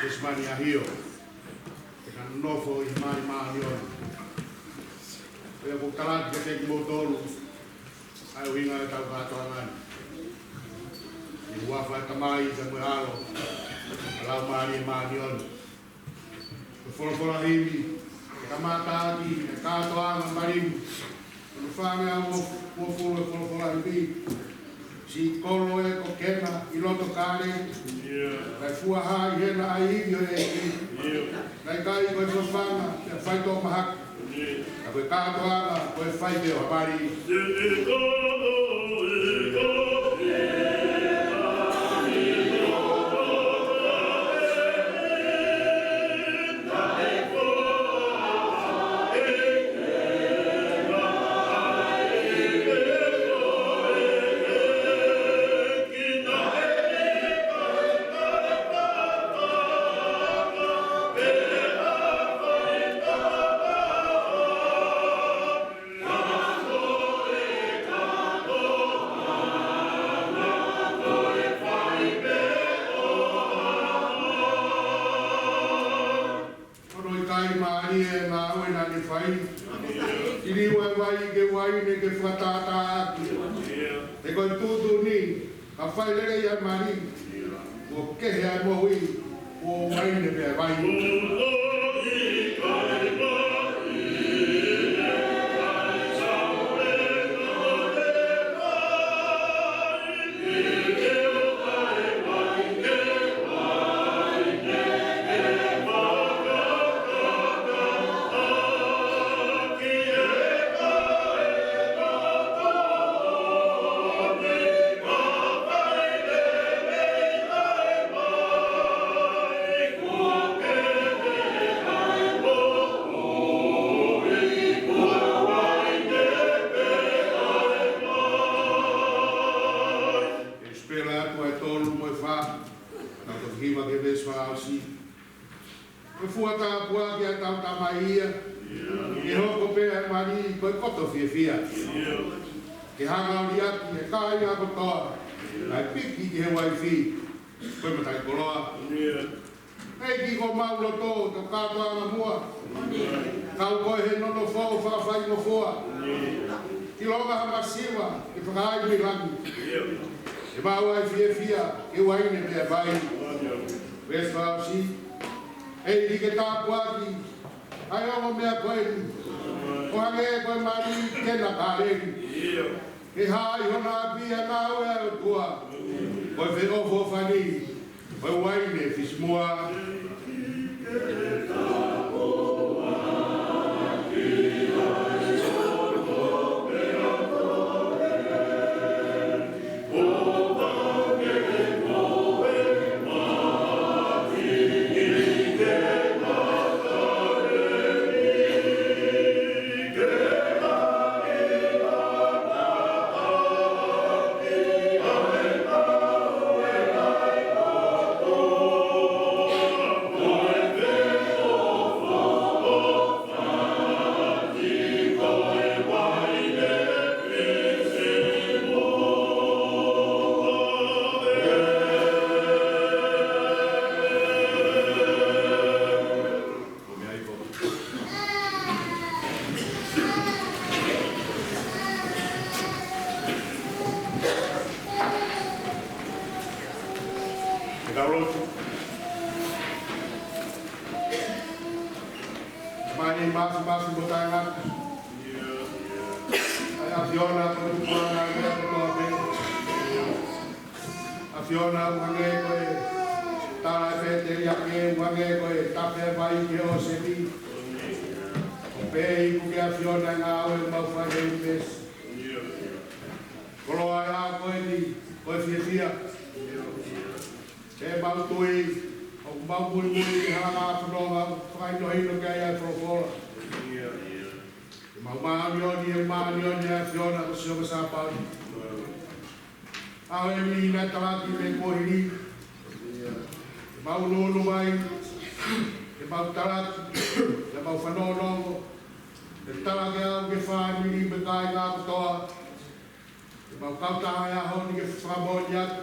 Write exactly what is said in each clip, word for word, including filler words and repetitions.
Kesemani ʻAhio, ke na nofo ʻi he mali māʻoniʻoni. Pea ʻoku ou tala atu kiate kimoutolu ʻa e ʻuhinga ʻo ʻetau kātoanga ni. ʻI he huafa ʻo e Tamai, pea mo e ʻAlo, pea mo e Laumālie Māʻoniʻoni. Ko e folofola himi, ke kamata ʻaki e kātoanga mali ni. Ko hono fāngeau uofulu ʻo e folofola himi. Siʻi kolo ē ko Kena ʻi loto Kāleli. ʻIo. Kae fuaha ʻi hena ʻa e ivi ʻo e ʻEiki. ʻIo. Naʻe ʻikai ko e fafanga, pea faitoʻo mahaki. ʻIo. Ka ko e kātoanga, ko e fai pē ʻo ha mali. Hono ʻikai mālie ʻa e ngāue naʻa ne fai. Liliu ʻa e vai ki he uaine ke fakatātā ʻaki. He ko e tuʻutuʻuni, ka fai lelei ʻa e mali, kuo kehe ʻa e moʻui, kuo uaine pē ʻa e vai. Esipela atu ʻa e tolu mo e fā, ka ko e hiva ki he veesi fakaʻosi. Ko e fua tāpuaki ʻa ʻetau Tamai ia, ke hoko pē ʻa e mali ko e koto fiefia. Ke hanga ʻo liʻaki ʻa e kāinga kotoa, kae piki ki he uaifi ko e mataʻikoloa. ʻEiki, ko homau loto, tau kātoanga muʻa. Kau ko e he nonofo fakafaingofua. ʻIlonga ha masiva ke fakaʻai mei langi. Ke maʻu ʻa e fiefia, ke uaine pē ʻa e vai. Veesi fakaʻosi. ʻEiki, ke tāpuakiʻi ʻa e ongo meʻa ko eni, ʻo hangē ko e mali Kena Kāleli. Ke hā ʻi hona ʻapi ʻa e ngāue ʻa e ʻOtua, ko e feʻofoʻofani ʻo e uaine fisimuʻa. Ke tau lotu. Tamai māfimafi mo taʻengata. ʻA e ʻAfiona ko e tupuʻanga ʻo e meʻa kotoa pē. ʻAfiona, ʻoku hangē ko e tala ʻa e pēteliake, ʻoku hangē ko e tafe ʻa e vai ki he ʻōseni. ʻOku pehē ʻoku ke ʻAfiona ʻa e ngāue ʻoku mau fai he ʻunivēsi. Koloa ʻa e ʻaho ko eni, ko e fiefia. Pea mau tui, ʻoku mau muimui ki he halanga ʻa e fononga, fakahinohino ki ai ʻa e folofola. Ke mau māʻoniʻoni, ʻe māʻoniʻoni ʻa e ʻAfiona ko Sihova Sāpaoti. ʻAho eni naʻe talaki mei kuohili. Ke mau ʻunuʻunu mai, ke mau talaki, ke mau fanongonongo, ke talaki au ki he fāmili mo e kāinga kotoa. Ke mau kautaha he ʻaho ni ke fakamoʻoni atu.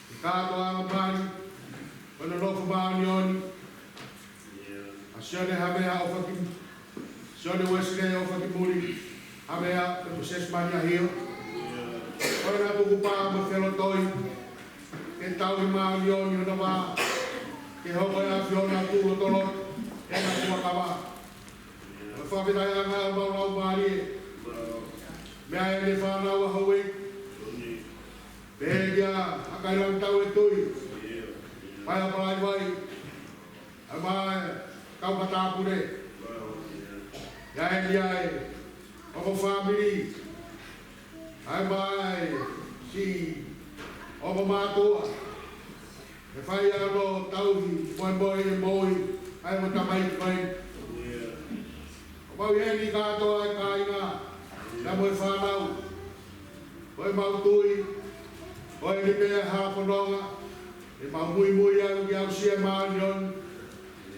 Ke kātoa ʻa e mali, ko Nonofo māʻoniʻoni ʻa Sione Havea ʻOfaki, Sione Uesilē ʻOfakimuli Havea, pea mo Siasi Mania Hio. Ko ʻena tukupā mo felotoi ke tauhi māʻoniʻoni ʻo navā, ke hoko ʻa e ʻAfiona tuʻu lotoloto ʻi heʻena fuakava. Ko e fakafetaʻi ange ʻa e mau laumālie, meʻa ʻa ʻene fānau ʻa Houʻeiki, pehē kia Hakailangitau e Tui, Paea Palaivai, ʻa e maʻa e kau matāpule, ʻa e ʻEliae, ʻa e kau fāmili, ʻa e maʻa e siʻi ongo mātuʻa, ʻe fai ʻa hono tauhi mo e moʻui ʻa e ongo tamaiki ko eni. ʻOku mau ʻi heni kātoa e kāinga, pea mo e fānau. Ko ʻemau tui, ko eni pē ʻa e fononga ʻe mau muimui ai ke aʻusia e māʻoniʻoni.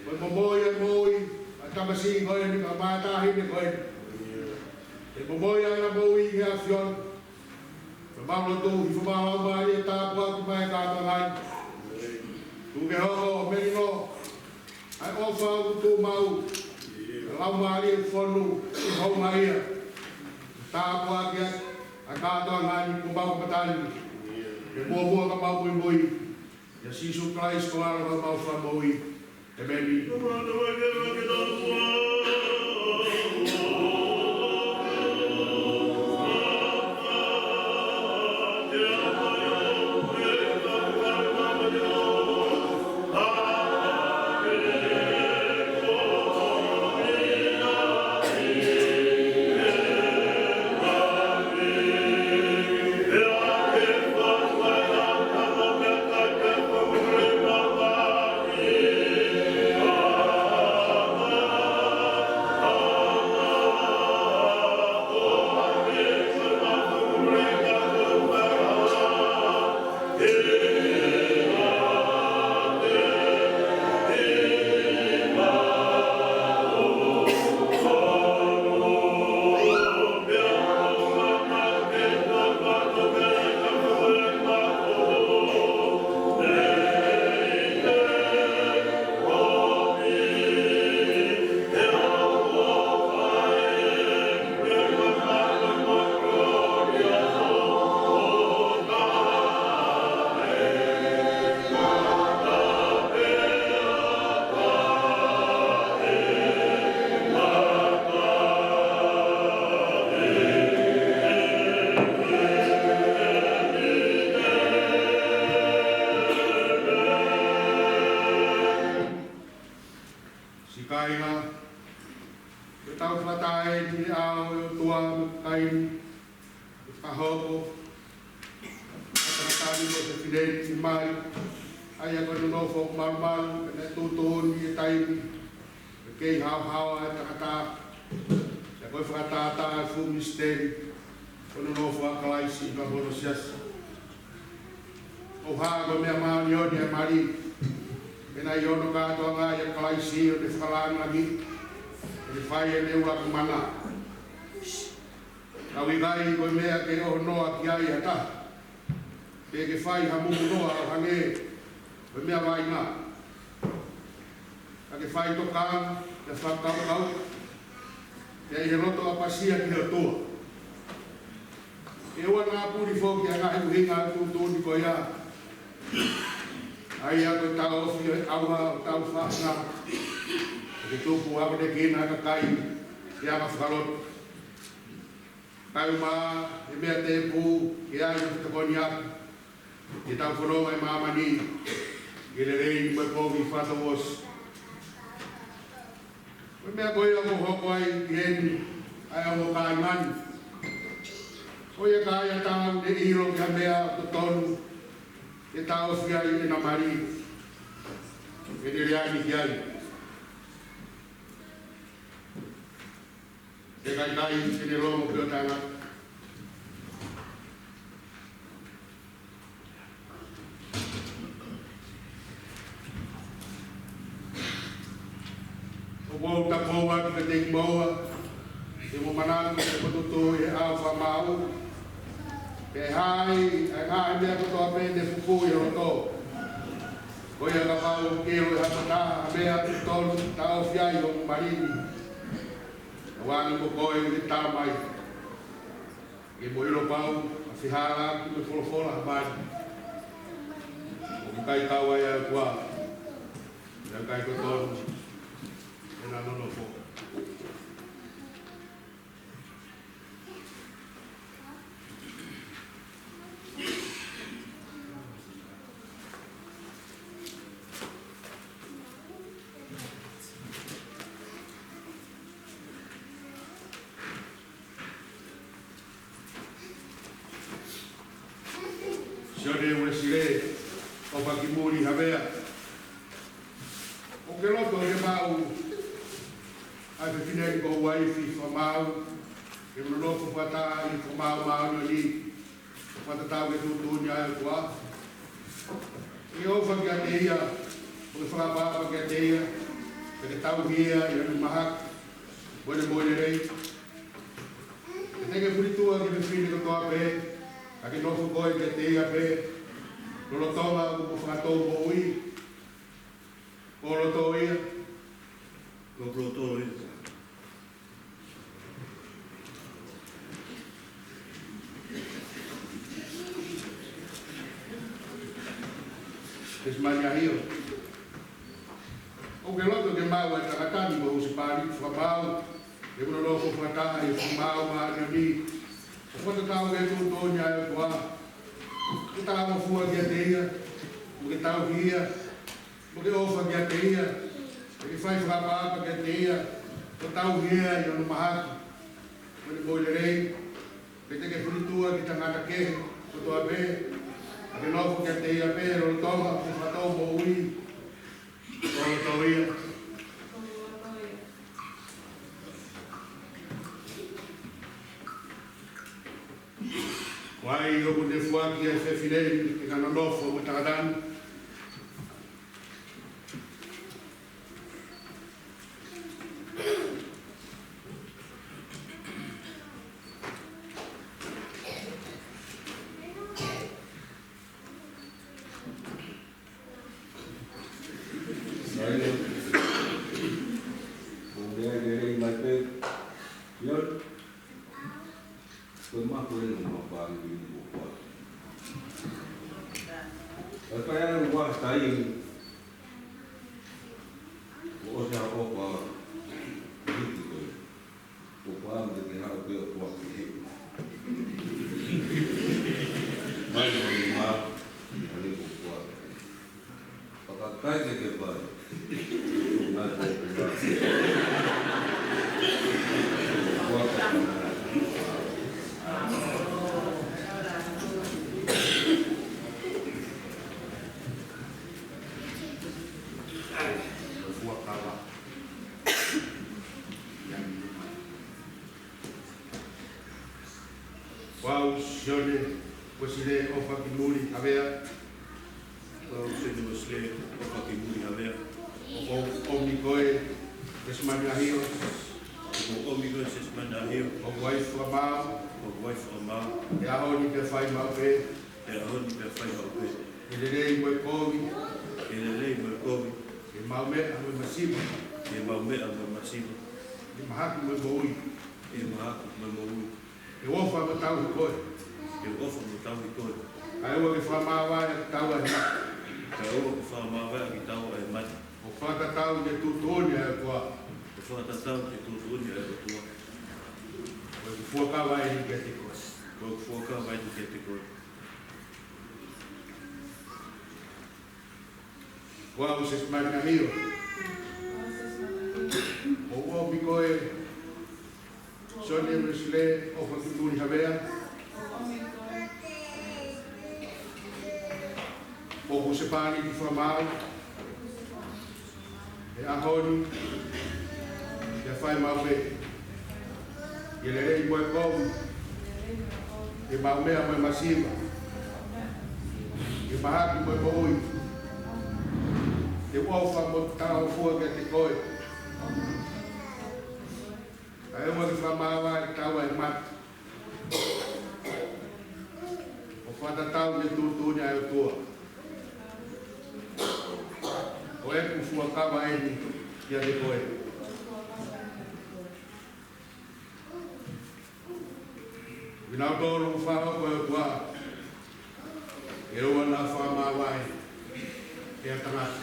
Ko e momoi e moʻui ʻa e tamasiʻi ko eni, ʻa e maʻa e taʻahine ko eni. ʻE momoi ai ʻena moʻui ʻi he ʻAfiona. Ko ʻemau lotu, hifo mai ʻa e laumālie, tāpuaki mai e kātoanga ni. Tuku ke hoko ʻo melino ʻa e ʻofa ʻoku tuʻu maʻu ʻa e laumālie fonu ʻi he houngaʻia. Tāpuakiʻaki ʻa e kātoanga ni kuo mau kamata ni, ke muʻomuʻa ka mau muimui. ʻIa Sīsū Kalaisi ko e ʻAlo ʻo homau Fakamoʻui. ʻĒmeni. Siʻi kāinga, ke tau fakataha ʻi he ʻao ʻo e ʻOtua mo e kakai ni, ke fakahoko ʻa e tangata ni mo e fefine ni ki mali, ʻa ia ko e nonofo malumalu, pea ne tuʻutuʻuni e taimi, ke kei haohaoa e tangata, pea ko e fakatātā e fuʻu misiteli, ko e nonofo ʻa Kalaisi pea mo hono siasi. ʻOku hā ko e meʻa māʻoniʻoni ʻa e mali, pea naʻe ʻi hono kātoanga ʻia Kalaisi ʻo ne fakalāngilangiʻi, ʻo ne fai ʻene ʻuluaki mana. Ka ʻoku ʻikai ko e meʻa ke ʻoho noa ki ai ha taha, pe ke fai ha muku noa ʻo hangē ko e meʻa vaʻinga. Ka ke faitokanga, ke fakakaukau, pea ʻi he loto ʻapasia ki he ʻOtua. Ke ʻoua naʻa puli foki ʻa e ngaahi ʻuhinga ʻo e tuʻutuʻuni ko ia, ʻa ia ko e taʻofi ʻo e ʻauha ʻo hotau faʻahinga, ke tupu ʻa e akonekina ʻa e kakai ke anga fakalotu. Kae ʻumaʻā e meʻa tēpū ke ʻai ʻo fetokoniʻaki ʻi heʻetau fononga ʻi māmani, ke lelei ni mo e pongi fakatouʻosi. Ko e meʻa ko ia ʻoku hoko ai ki heni ʻa e ongo kāinga ni. Ko ia ka ai ha taha ʻoku ne ʻilo ki ha meʻa ʻoku totonu ke taʻofi ai ʻena mali, ke ne lea ni ki ai. Pea ka ʻikai, ke ne longo pē ʻo taʻengata. ʻOku ou tapou atu kiate kimoua, ke mou manatu ki he potutuʻu ʻi he ʻao fakamaau, pea ʻe hā ai ʻa e ngaahi meʻa kotoa pē ne fufū ʻi ho loto. Ko ia kapau ʻoku ke ʻilo ʻe ha taha ha meʻa ʻoku totonu ke taʻofi ai hoʻo mali ni, ʻoange mo koe ke tala mai. Ke mo ʻilo pau ʻa e fehālaaki mo e folofola ʻa e mali ʻoku ʻikai kau ai ʻa e ʻOtua, ʻikai totonu ke na nonofo. Sione Uesilē ʻOfakimuli Havea, ʻoku ke loto ke maʻu ʻa e fefine ni ko ho uaifi fakamaau, ke mo nonofo fakataha ʻi he fakamaau māʻoniʻoni, ʻo fakatatau ki he tuʻutuʻuni ʻa e ʻOtua, ke ʻofa kiate ia, mo ke fakaʻapaʻapa kiate ia, pea ke tauhi ia ʻi hono mahaki mo ʻene moʻui lelei. Ke te ke fulitua ki he fefine kotoa pē, ka ke nofo koe kiate ia pē, lolotonga ʻoku mo fakatou moʻui. Ko ho loto ia. Ko hoku loto ia. Tesimani ʻAhio, ʻoku ke loto ke maʻu ʻa e tangata ni ko ho husepāniti fakamaau, ke mo nonofo fakataha ʻi he fakamaau māʻoniʻoni, ʻo fakatatau ki he tuʻutuʻuni ʻa e ʻOtua, ke talangofua kiate ia, mo ke tauhi ia, mo ke ʻofa kiate ia, mo ke fai fakaʻapaʻapa kiate ia, ʻo tauhi ia ʻi hono mahaki mo ʻene moʻui lelei. Ke te ke fulitua ki he tangata kehe kotoa pē, ka ke nofo kiate ia pē, lolotonga ʻoku mo fakatou moʻui. Ko ho loto ia. Ko hai ʻoku ne foaki ʻa e fefine ni ke na nonofo mo e tangata ni? Sai, ʻo meʻa lelei mai pē. Ia. Ko e maku eni ʻo e mapaki ni mo kua. ʻE fai ʻa e ua tai. ʻO ʻosi ʻa e ʻofa. Hiki koe. Ko kua me ke haʻu pē ʻo kua ke he. Mai mo ni ma. Mai ko kua. Pakakai ke ke pai. Ngai ko kua. Kua ka. Kua kava. Ko au Sione Uesilē ʻOfakimuli Havea. Ko au Sione Uesilē ʻOfakimuli Havea. ʻOku ou ʻomi koe Tesimani ʻAhio. ʻOku ou ʻomi koe Tesimani ʻAhio. Ko ho uaifi fakamaau. Ko ho uaifi fakamaau. ʻI he ʻaho ni pea fai maʻu pē. ʻI he ʻaho ni pea fai maʻu pē. ʻI he lelei mo e kovi. ʻI he lelei mo e kovi. ʻI he maʻumeʻa mo e masiva. ʻI he maʻumeʻa mo e masiva. ʻI he mahaki mo e moʻui. ʻI he mahaki mo e moʻui. Ke u ʻofa mo tauhi koe. Ke u ʻofa mo tauhi koe. Kae ʻoua ke fakamāvae ʻa kitaua ʻe he mate. Kae ʻoua ke fakamāvae ʻa kitaua ʻe he mate. ʻO fakatatau ki he tuʻutuʻuni ʻa e ʻOtua. ʻO fakatatau ki he tuʻutuʻuni ʻa e ʻOtua. Ko ʻeku fuakava eni kiate koe. Ko ʻeku fuakava eni kiate koe. Ko au Tesimani ʻAhio. ʻOku ou ʻomi koe Sione Uesilē ʻOfakimuli Havea. Ko ho husepāniti fakamaau. ʻI he ʻaho ni pea fai maʻu pē. ʻI he lelei mo e kovi. ʻI he maʻumeʻa mo e masiva. ʻI he mahaki mo e moʻui. Ke u ʻofa mo talangofua kiate koe. Kae ʻoua ke fakamāvae ʻa kitaua ʻe he mate. ʻO fakatatau ki he tuʻutuʻuni ʻa e ʻOtua. Ko ʻeku fuakava eni kiate koe. Kinautolu ʻoku fakahoko ʻe he ʻOtua, ke ʻoua naʻa fakamāvae ʻe ha tangata.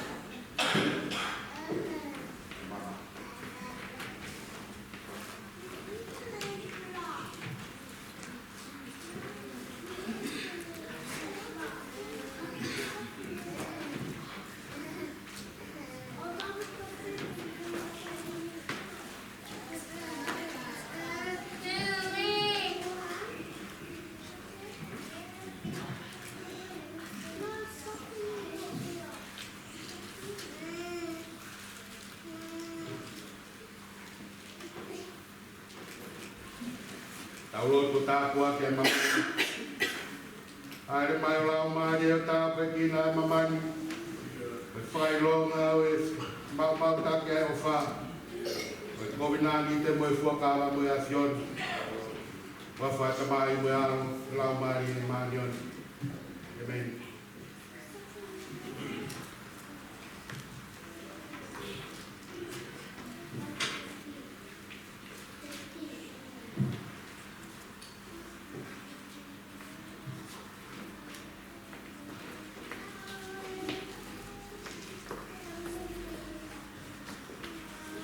Tau lotu. Tāpuaki ʻa e māmani. Hāʻele mai ho Laumālie ʻo tāpuekina ʻa e māmani. Ko e fakaʻilonga ʻo e maʻumaʻutaki ʻa e ʻofa, ko e kovinānite mo e fuakava mo e ʻAfiona. Huafa ʻo e Tamai mo e ʻAlo mo e Laumālie Māʻoniʻoni. ʻĒmeni.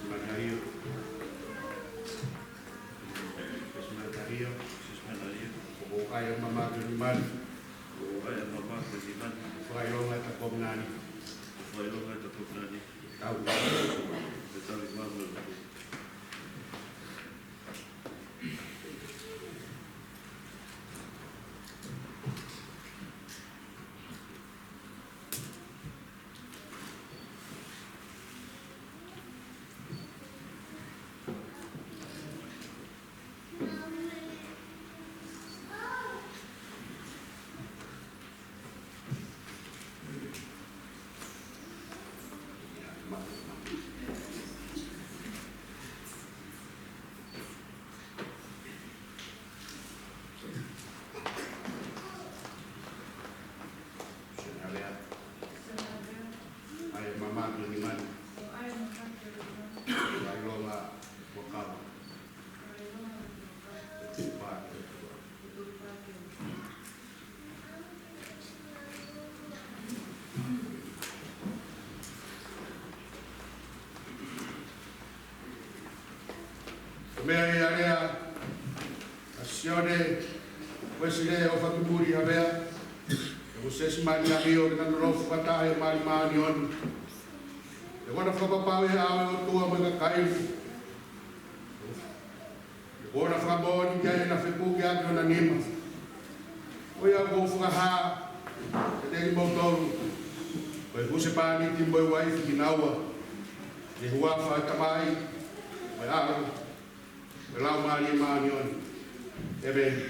Mataio. Mataio. Ko e ʻai ʻa e māmani ʻi mani. Ko e ʻai ʻa e māmani ʻi mani. Fakaʻilonga ʻeta kovinānite. Fakaʻilonga ʻeta kovinānite. Tau. Te tau ʻi mani. ʻAi ʻa e māmani ʻi mani. Fakaʻilonga ʻa e fuakava. Ko e meʻa ʻi he alea ʻa Sione Uēsilē ʻo Fakimuli Havea, ʻa Mōsese Mani ʻAhio, ke na nonofo fakataha ʻi he Mali Māʻoniʻoni. Ke ʻoua naʻa fakapapauʻi ʻe he ʻao ʻo e ʻOtua mo e kakai ni. Ke ʻoua naʻa fakamoʻoni ki ai ʻena fepuke ʻaki hona nima. Ko ia ʻoku ou fakahā kiate kimoutolu, ko e husepāniti mo e uaifi kinaua, ʻi he huafa ʻo e Tamai, mo e ʻAlo, mo e Laumālie Māʻoniʻoni. ʻĒmeni.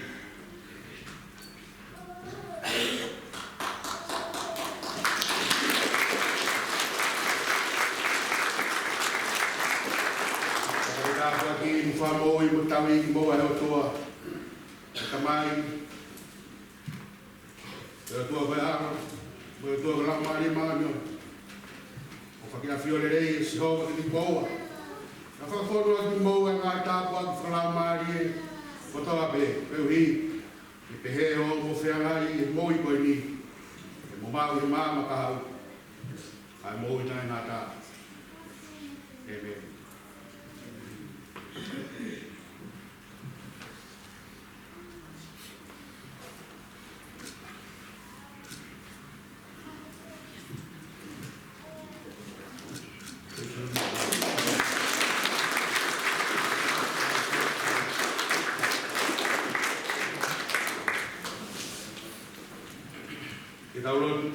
Tāpuaki mo fakamoʻui mo tauhi kimoua ʻe he ʻOtua, ʻa e Tamai, mo e ʻOtua ko e ʻAlo, mo e ʻOtua ko e Laumālie Māʻoniʻoni. ʻOfa ke ʻafio lelei ʻa Sihova kiate kimoua. Kae fakafonu ʻaki kimoua ʻa e ngaahi tāpuaki fakalaumālie kotoa pē, koeʻuhi ke pehē hoʻomou feangai ʻi he moʻui ko eni, ke mou maʻu ʻi he maama kahaʻu ʻa e moʻui taʻengata. ʻĒmeni. Ke tau lotu.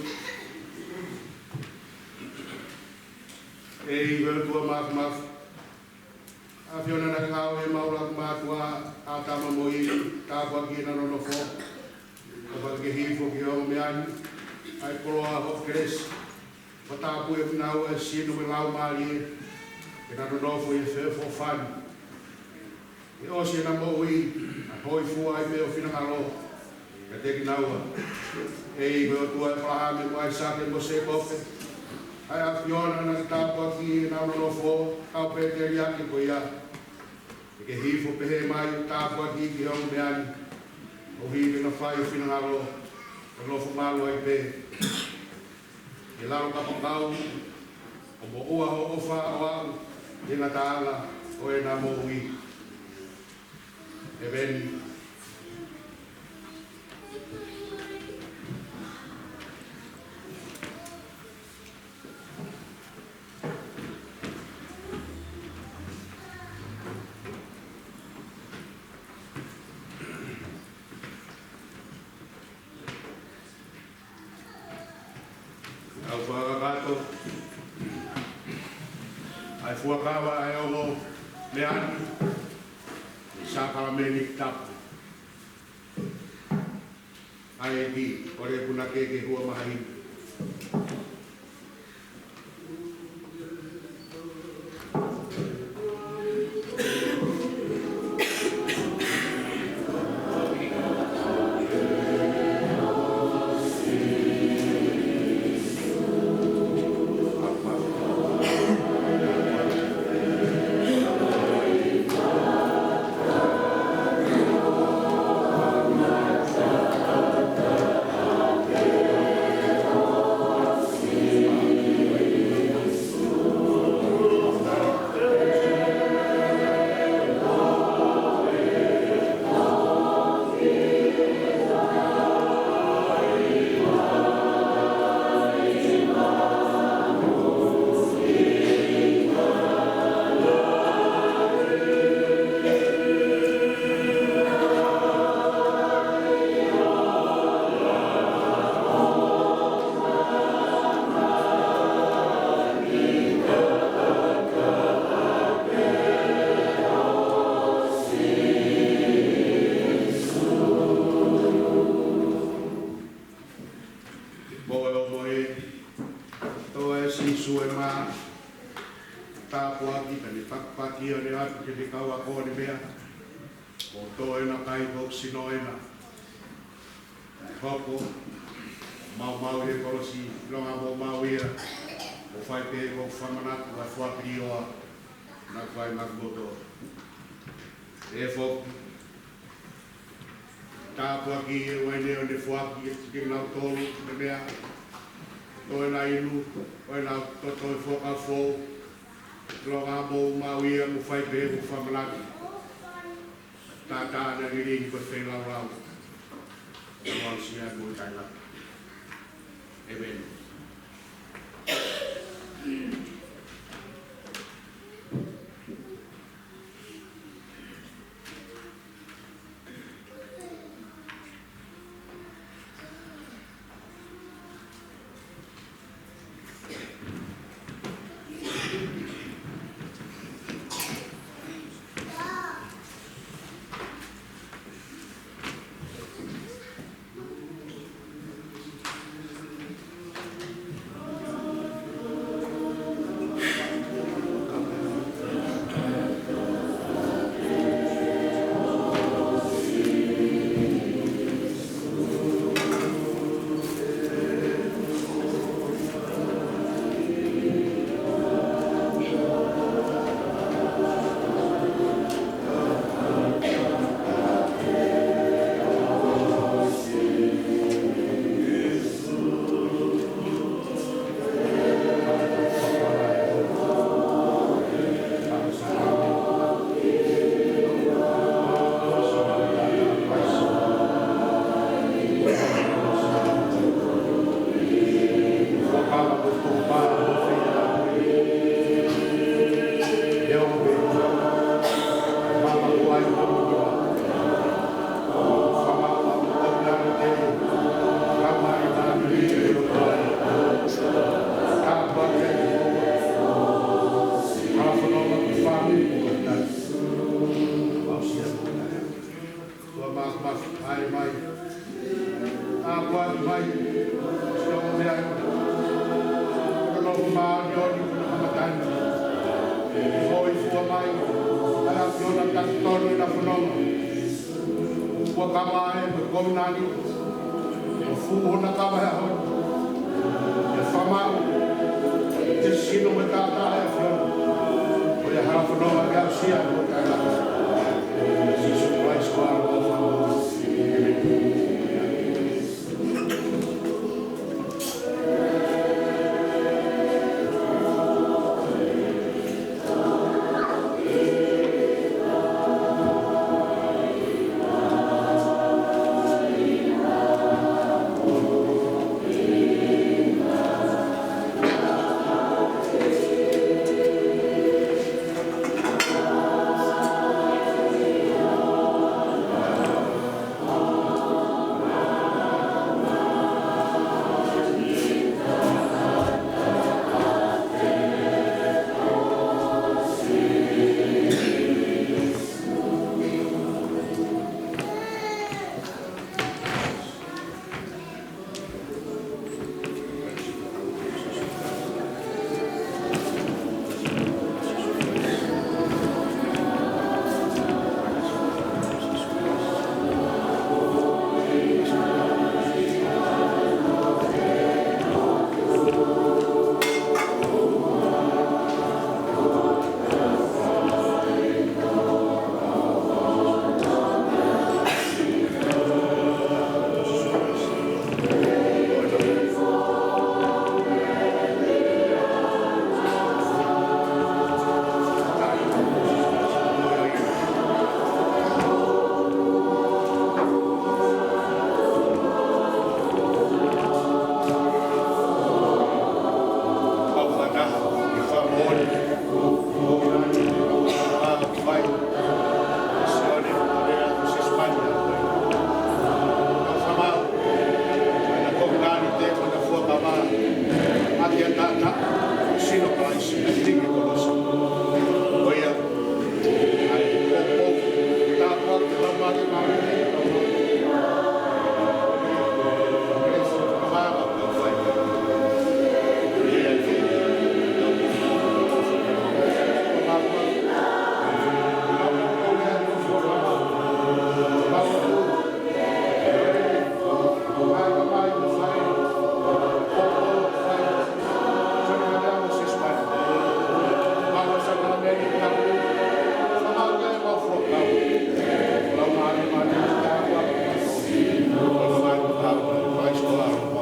ʻEiki ko e ʻOtua Māfimafi, ʻAfiona naʻe ngāue ʻi he maʻu ʻa e mātuʻa ʻa ʻĀtama mo ʻIvi, tāpuakiʻi ʻena nonofo. Tāpuakiʻi foki ʻi he ongo meʻa ni ʻa e koloa ʻo e kelesi. Fakatapui ʻa kinaua ʻi he sino mo e laumālie, ke na nonofo ʻi he feʻofoʻofani. Ke ʻosi ʻena moʻui, ʻa e hōifua ai pē ho finangalo kiate kinaua. ʻEiki ko e ʻOtua ʻo ʻĒpalahame mo ʻAisake mo Sēkope, ʻa e ʻAfiona naʻa ke tāpuakiʻi ʻenau nonofo, kau pē teliaki ko ia. Ke ke hifo pehē mai ʻo tāpuakiʻi ki he ongo meʻa ni, ʻo hili ke na fai ho finangalo, ʻo nofo malu ai pē. Ke lalo kapakau, ʻo moʻua ho ʻofa ʻo aʻu ki he ngataʻanga ʻo ʻena moʻui. ʻEveni. ʻOku fakakakato ʻa e fuakava ʻa e ongo meʻa ni, ʻi he sākalamēniti tapu ʻa e ʻEiki, ʻo lēpuna ke ke hua mahahi. Ko e ʻomo ē, tō ʻe Sīsū e mā, tāpuaki, pea ne pakipaki ʻo ne ʻoatu ki he kau ako ʻo ne meʻa, ko e tō ʻena kai, ko hoku sino ʻena. Hoko, maumau ʻi he kolosi, ʻilonga maumau ia, ʻo fai pē ko e fakamanatu ʻa e foaki ʻo e ʻOtua, naʻa ku fai maʻaku kotoa. ʻE foki, tāpuaki ʻe ʻOtua ʻene foaki ʻe kinautolu ʻene meʻa, tō ʻena inu, ʻo ʻena toto ʻi he Fuakava Foʻou, ʻilonga maumau ia mo fai pē ko e fakamanatu. Tātā naʻe liliu ko e feilaulau. Kuo aʻusia mo e taʻengata. ʻEmeni. Ua mamafa mai. Tāpuaki mai. Sio mo meʻa. Ko hono nofo māʻoniʻoni, ko hono kamataʻanga. Foʻi fua mai. ʻA e ʻAfiona taki tonu ʻena fononga. Ua kama e mo e kounani. ʻO fuʻu hona kama he ʻaho ni. ʻE fakamaʻu. ʻE Ko ia hala fononga ke aʻusia ʻa e tangata. Sīsū Kalaisi ko homau Fakamoʻui.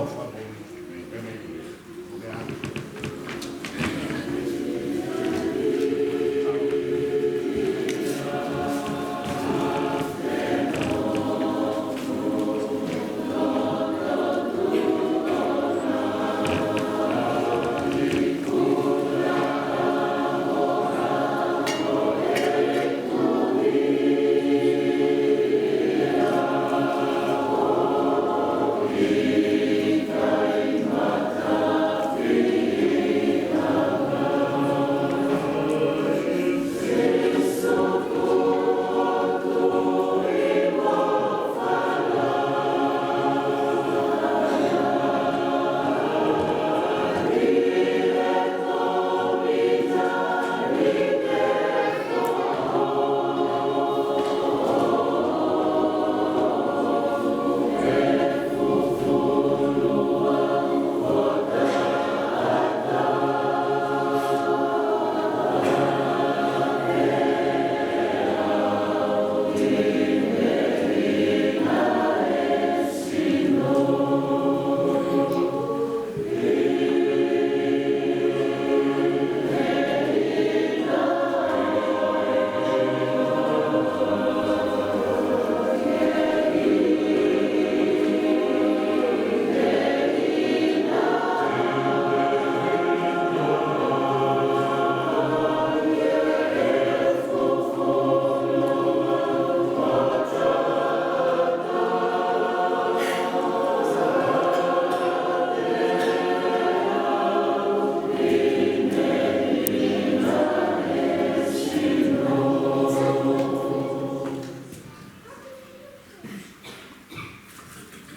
ʻĒmeni.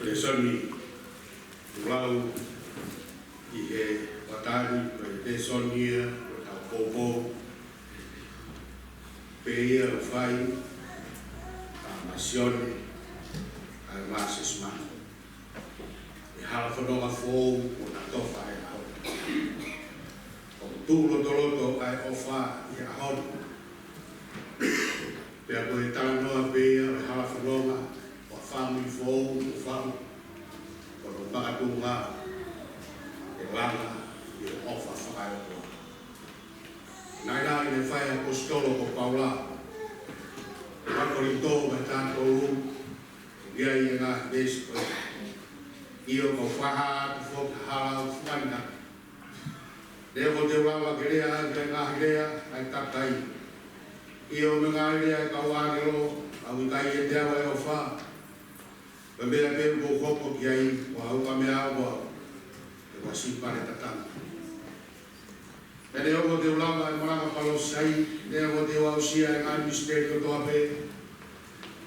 Lēsoni ʻoku lau ʻi he ʻaho ni, ko e lēsoni ia ʻo ʻetau poupou, pea ʻoku fai ʻa Sione ʻa e Māsesima. ʻI he hala fononga foʻou ʻo Natō Faʻeau. ʻOku tuʻu lotoloto ʻa e ʻofa ʻi he ʻaho ni. Pea ko e talanoa pē ia ʻo e hala fononga ʻo e fāmili foʻou ʻoku faʻu, ko hono makatuʻunga ʻe langa ʻi he ʻofa fakaeʻotua. Naʻinaʻi naʻe fai ʻe he ʻaposetolo ko Paula, ʻi he ʻUluaki Kolinitō vahe taha tolu, ʻoku ʻi ai e ngaahi veesi ko eni. ʻIo, kau fakahā atu foki ha hala ʻoku fuʻu ʻaninga. Neongo kuo te u lava ke lea ʻaki ʻa e ngaahi lea ʻa e kakai, ʻio, mo e ngaahi lea ʻa e kau ʻāngelo, ka ʻoku ʻikai ʻiate au ʻa e ʻofa, ko e meʻa pē ʻoku ou hoko ki ai, ko ha ukamea au, ko au, he ko ha sipale tatanga. Pea neongo kuo te u lava ʻa e malanga palōfisai, neongo kuo te u aʻusia ʻa e ngaahi misiteli kotoa pē,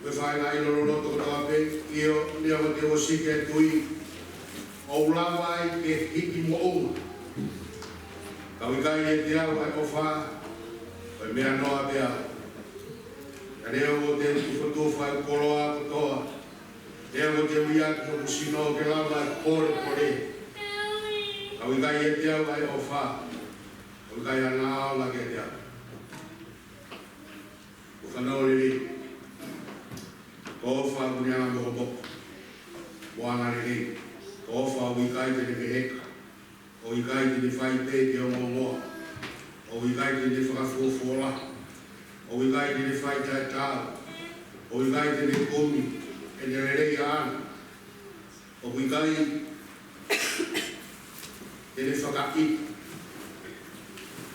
mo e faʻahinga ʻilo loloto kotoa pē, ʻio, neongo kuo te u ʻosiki ʻa e tui, ʻo u lava ai ke hiki moʻunga, ka ʻoku ʻikai ʻiate au ʻa e ʻofa, ko e meʻa noa pē au. Pea neongo kuo te u tufotufa ʻa e koloa kotoa, neongo kuo te u liʻaki hoku sino ke lava ʻa e polepole, ka ʻoku ʻikai ʻiate au ʻa e ʻofa, ʻoku ʻikai hano ʻaonga kiate au. Ko e fanongo lelei, ko e ʻofa ʻoku ne anga mokomoko mo anga lelei, ko e ʻofa ʻoku ʻikai te ne veheka, ʻoku ʻikai te ne fai pē ke ongoongoa, ʻoku ʻikai te ne fakafuofuolahi, ʻoku ʻikai te ne fai taʻetaau, ʻoku ʻikai te ne kumi ʻene lelei ʻaʻana, ʻoku ʻikai te ne fakaʻita,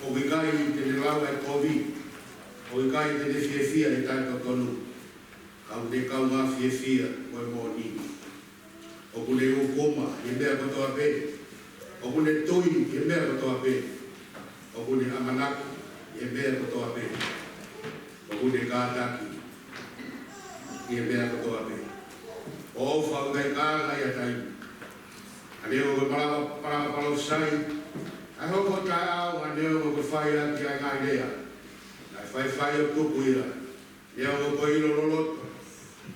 ʻoku ʻikai te ne lau ʻa e kovi, ʻoku ʻikai te ne fiefia he taʻetotonu, ka ʻoku ne kaungā fiefia mo e moʻoni. ʻOku ne ʻūkuma ʻi he meʻa kotoa pē, ʻoku ne tui ʻi he meʻa kotoa pē, ʻoku ne ʻamanaki ʻi he meʻa kotoa pē, ʻoku ne kātaki ʻi he meʻa kotoa pē. Ko e ʻofa ʻoku ʻikai kākā ia taimi. Hangē ko e malanga, malanga palōfisai, ʻa e hoko taʻeʻaonga neongo kuo fai ʻaki ʻa e ngaahi lea, naʻe faifai ʻo tuku ia, neongo ko e ʻilo loloto,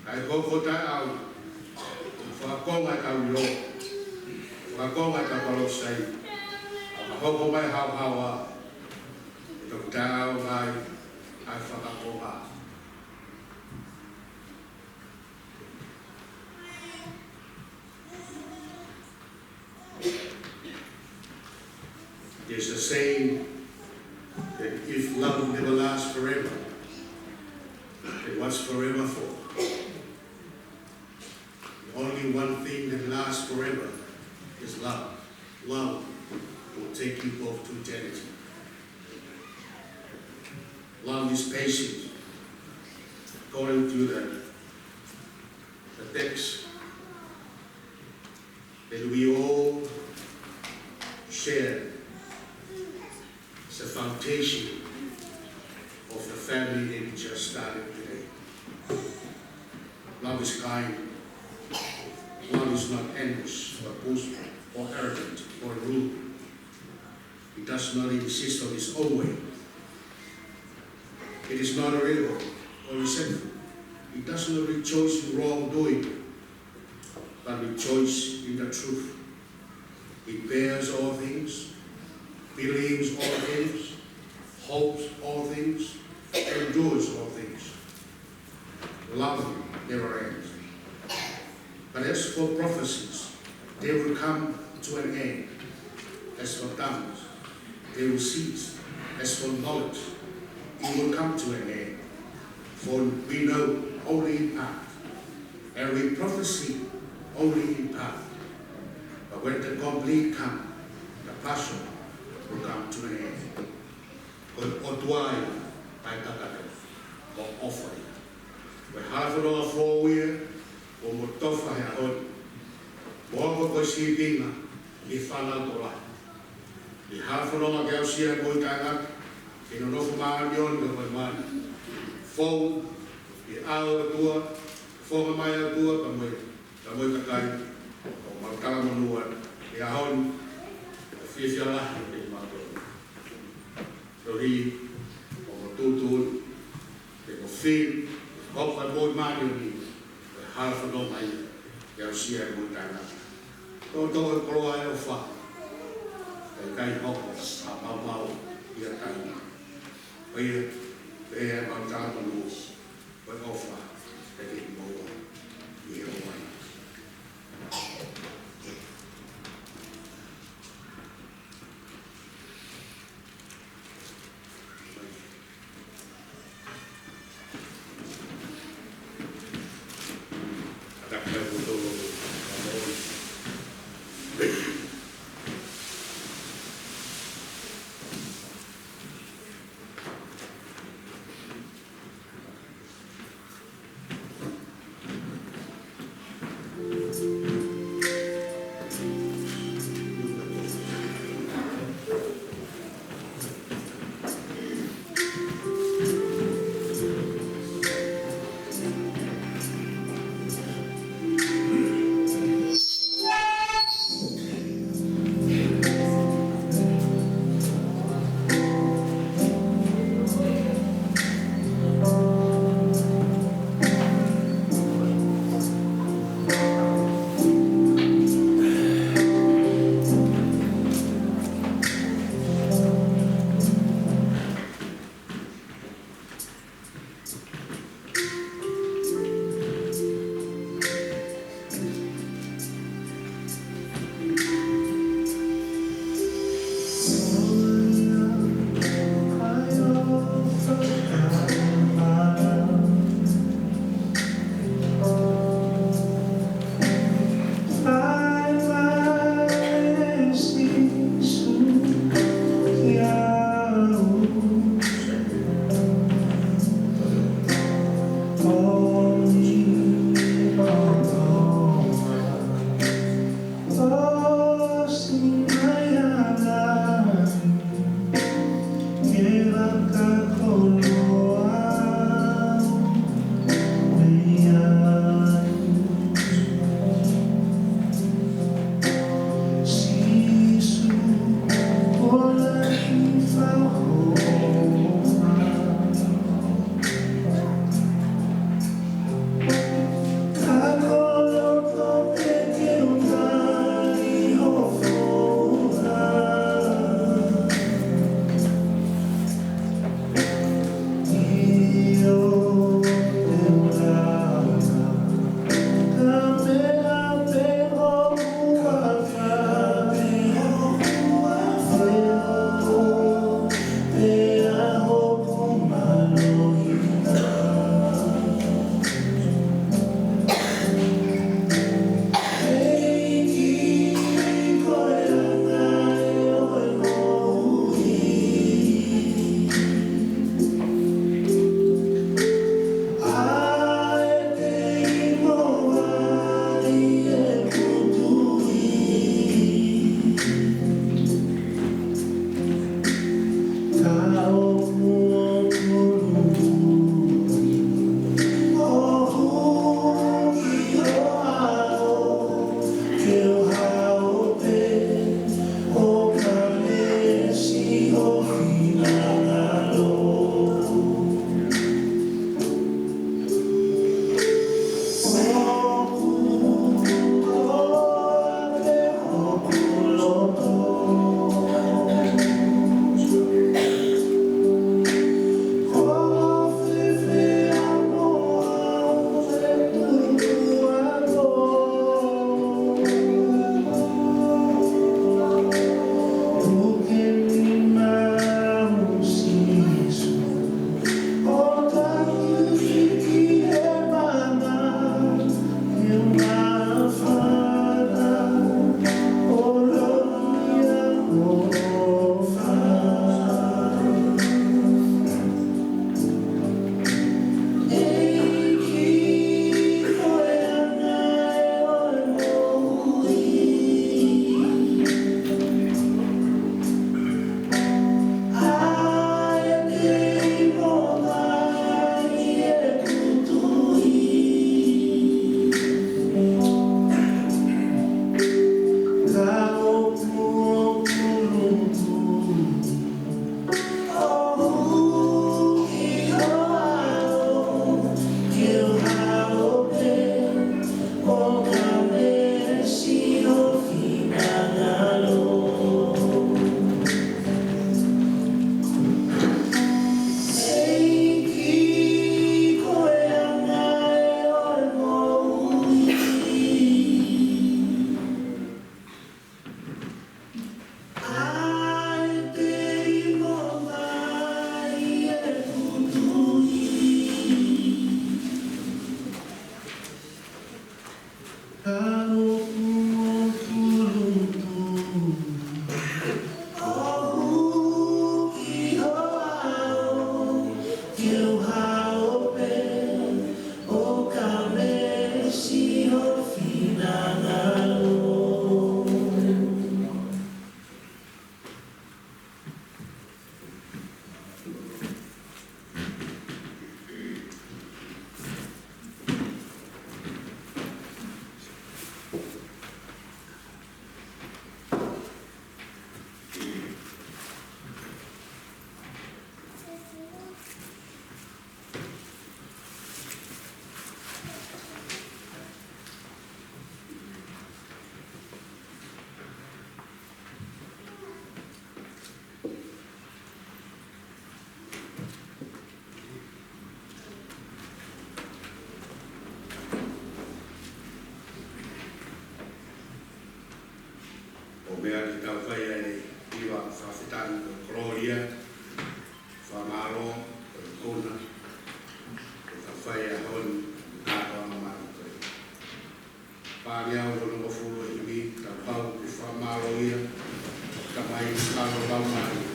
kae hoko taʻeʻaonga, fakakonga ʻetau ʻilo, fakakonga ʻetau palōfisai, ʻo ka hoko mai haohaoa, ʻe toki taʻeʻaonga ai ʻa e fakakonga. There's a saying that if love never lasts forever, then what's forever for? The only one thing that lasts forever is love. Love will take you both to eternity. Love is patient. According to the, the text, that we all share the foundation of the family that we just started today. Love is kind. Love is not envious or boastful or arrogant or rude. It does not insist on its own way. It is not irritable or resentful. It does not rejoice in wrongdoing, but rejoice in the truth. It bears all things, believes all things, hopes all things, endures all things. Love never ends. But as for prophecies, they will come to an end. As for tongues, they will cease. As for knowledge, it will come to an end. For we know only in part, and we prophesy only in part. But when the complete come, the partial will come to an end. Ko e ʻOtua ia ʻa e kakato, ko e ʻofa ia. Ko e hala fononga foʻou ia, ʻoku mo tofa he ʻaho ni. Mo hoko ko e sīpinga ʻi he fānau tokolahi. ʻI he hala fononga ke aʻusia e moʻui taʻengata, ke nonofo māʻoniʻoni ka ko e mani. Fou, ʻi he ʻao ʻo e ʻOtua, fofonga mai ʻa e ʻOtua, ka mo e, ka mo e kakai, ʻoku mau talamonū atu he ʻaho ni, ko e fiefia lahi ʻoku maʻu. Tohi, ʻoku mo tuʻutuʻuni, pea mo fili, hoko e moʻui māʻoniʻoni, ko e hala fononga ia, ke aʻusia e moʻui taʻengata. Toʻotoʻo e koloa ʻo e ʻofa, kae ʻikai hoko ha maumau ia, pea mau tāpuni ʻa e ʻofa ʻa e ʻEiki mo e ʻOtua, ʻi he ʻaho ni. Ia, fakamālō, ko e kona, ko e fai ʻa e honi, kātoanga mālō ko e. Pāngeau onongofulu ʻe himi, kapau ʻoku fakamālō ia, Tamai, Tangata, Laumālie.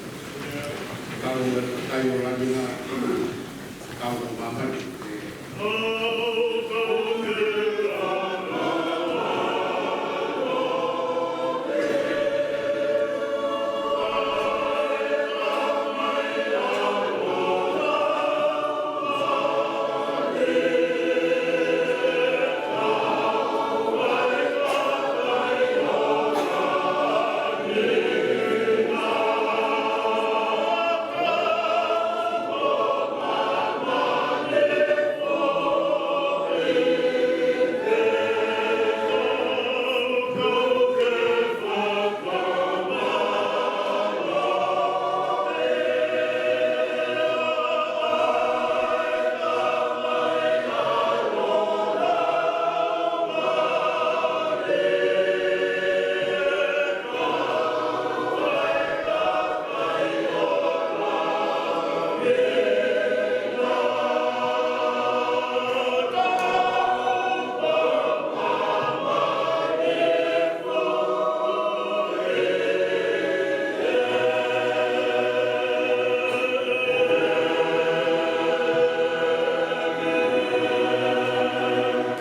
Kau e kakai ʻo langi na, kau ʻo māmani.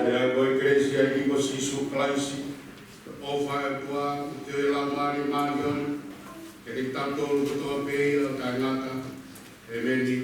Pea ko e kelesi ʻa e ʻEiki ko Sīsū Kalaisi, ʻofa ʻa e ʻOtua, ʻofa ʻa e Laumālie Māʻoniʻoni, ke ne tautolu kotoa pē ʻo taʻengata. ʻEmeni.